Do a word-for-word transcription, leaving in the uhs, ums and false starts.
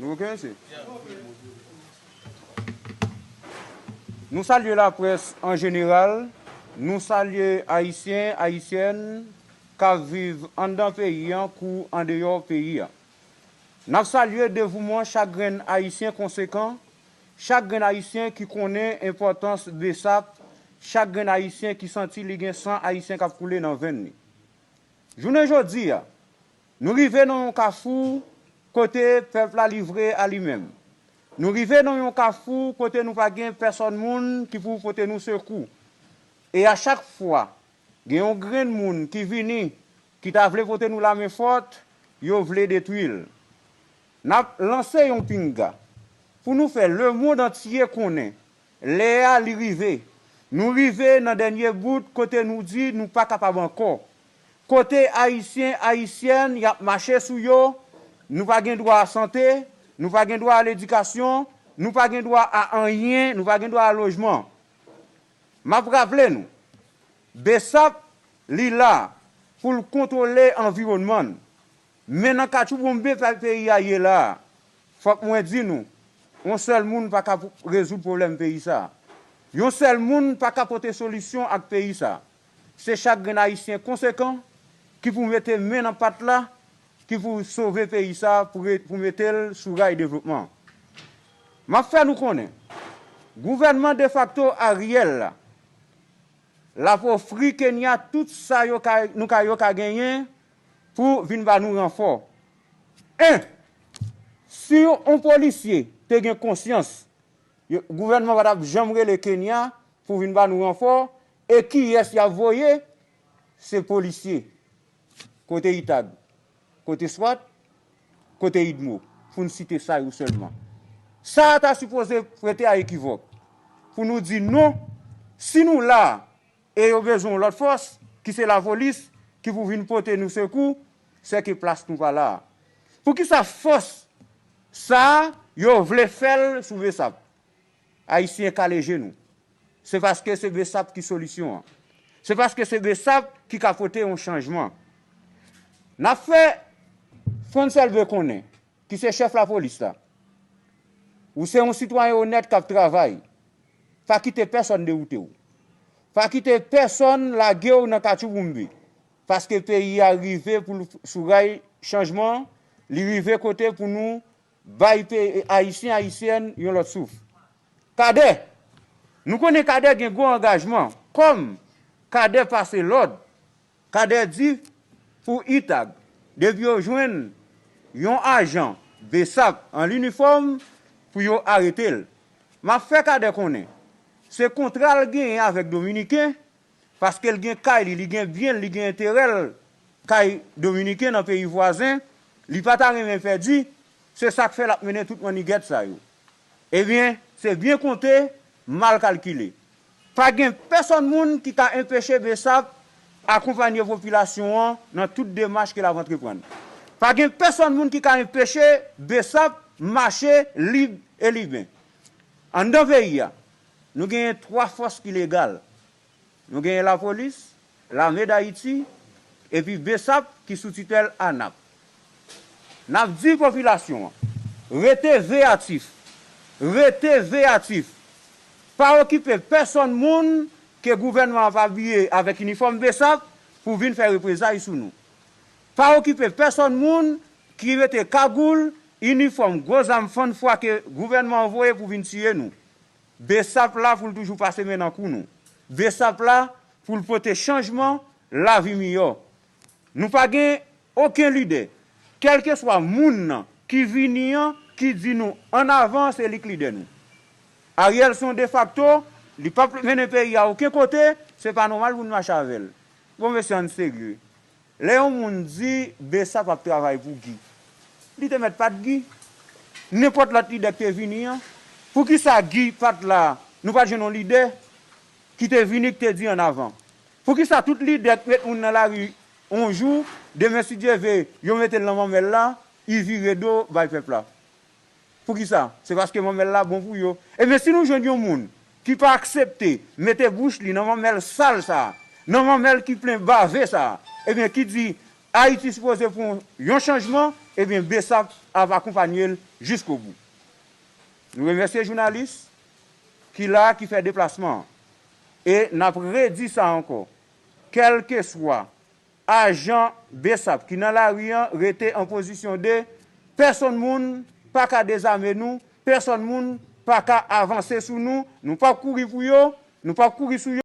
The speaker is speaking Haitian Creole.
Nou oke, mesye? Nou salye laprès an jeneral, nou salye Ayisyen, Ayisyèn k ap viv anndan peyi a kou andeyò peyi a. N ap salye devouman chak grenn Ayisyen konsekan, chak grenn Ayisyen ki konnen enpòtans BSAP, chak grenn Ayisyen ki santi li gen san Ayisyen k ap koule nan venn li. Jounen jodi a, nou rive nan yon kafou kote pèp la livre a li menm. Nou rive nan yon kafou kote nou pa gen pèsòn moun ki pou pote nou sekou. E a chak fwa gen yon grenn moun ki vini, ki ta vle pote nou lamen fòt, yo vle detwi l. N ap lanse yon pinga pou nou fè lemonn antye konnen lè a li rive. Nou rive nan dènye bout kote nou di nou pa kapab ankò. Kote Ayisyen, Ayisyèn y ap mache sou yo, nou pa gen dwa a sante, nou pa gen dwa a ledikasyon, nou pa gen dwa a anyen, nou pa gen dwa a lojman. M ap raple nou, BSAP, li la pou l kontwole anviwònman n. Men nan katchouboumbe pa peyi a ye la a, fòk mwen di nou, yon sèl moun pa ka pou- rezoud pwoblèm peyi sa a. Yon sèl moun pa ka pote solisyon ak peyi sa a. Se chak grenn Ayisyen konsekan ki pou mete men nan pat la, ki pou sove peyi sa a, pou re- pou mete l sou ray devlopman. M ap fè nou konnen, gouvènman defakto Ariel la, l ap ofri Kenya tout sa yo ka, nou ka, yo ka genyen pou vin ba nou ranfò. En, si yon polisye te gen konsyans, yo- gouvènman pa t ap janm rele Kenya pou vin ba nou ranfò. E kiyès y ap voye? Se polisye. Kote ITAG? Kote swat? Kote idmo? Pou n site sa yo sèlman. Sa a ta sipoze prete a ekivòk. Pou nou di non, si nou la, e yo bezwen yon lòt fòs, ki se lapolis, ki pou vin pote nou sekou, sèke plas nou pa la a. Poukisa fòs sa a, yo vle fè l sou BSAP? Ayisyen kale je nou. Se paske se BSAP ki solisyon an. Se paske se BSAP ki ka pote yon chanjman. N ap fè Frantz Elbé konnen, ki se chèf lapolis la. Ou se yon sitwayen onèt k ap travay. Pa kite pèsòn dewoute w. Pa kite pèsòn lage w nan katchouboumbe. Paske peyi a rive pou l sou ray chanjman, li rive kote pou nou bay pe- Ayisyen, Ayisyèn yon lòt souf. Kadè, nou konnen Kadè gen gwo angajman. Kòm Kadè pase lòd, Kadè di pou ITAG, depi yo jwenn yon ajan BSAP an linifòm, pou yo arete l. M ap fè Kadè konnen, se kontra l genyen avèk Dominiken, paske l gen kay li, li gen byen l, li gen enterè l kay Dominiken nan peyi vwazen, li pa ta renmen pèdi, se sa k fè l ap mennen tout mannigèt sa yo. Ebyen, se byen konte, mal kalkile. Pa gen pèsòn moun ki ka enpeche BSAP akonpanye popilasyon an nan tout demach ke l ap antreprann. Pa gen pèsòn moun ki ka enpeche BSAP mache lib e liben. Anndan peyi a, nou genyen twa fòs ki legal. Nou genyen lapolis, lame Dayiti, epi BSAP ki sou titèl ANAP. N ap di popilasyon an, rete veyatif, rete veyatif. Pa okipe pèsòn moun ke gouvènman an ap abiye avèk inifòm BSAP pou vin fè reprezay sou nou. Pa okipe pèsòn moun ki mete kagoul, inifòm, gwo zam fann fwa ke gouvènman an voye pou vin tiye nou. BSAP la pou l toujou pase men nan kou nou. BSAP la pou l pote chanjman, lavi miyò. Nou pa gen okenn lidè, kèlkeswa moun nan ki vini an, ki di nou ann avan, se li k lidè nou. Ariel se yon defakto, li p ap mennen peyi a okenn kote, se pa nòmal pou n mache avè l. Bon, mesye, ann serye. Lè yon moun di BSAP ap travay pou Guy, li te mèt pa t Guy. Nenpòt lòt lidè ki te vini an, poukisa Guy pa t la? Nou pa t jwenn yon lidè ki te vini, ki te di ann avan? Poukisa tout lidè k met moun nan lari yon jou, demen si Dye ve, yo mete l nan manmèl la, li vire do bay pèp la? Poukisa? Se paske manmèl la bon pou yo. Ebyen, si nou jwenn yon moun ki pa aksepte mete bouch li nan manmèl sal sa a, nan manmèl ki plen bave sa a, ebyen, ki di, Ayiti sipoze pran yon chanjman, ebyen, BSAP ap akonpanye l jiskobou. Nou remèsye jounalis ki la, ki fè deplasman an. E n ap redi sa ankò, kèlkeswa ajan BSAP ki nan lari an rete an pozisyon de pèsonn moun pa ka dezame nou, pèsonn moun pa ka avanse sou nou, nou p ap kouri pou yo, nou p ap kouri sou yo.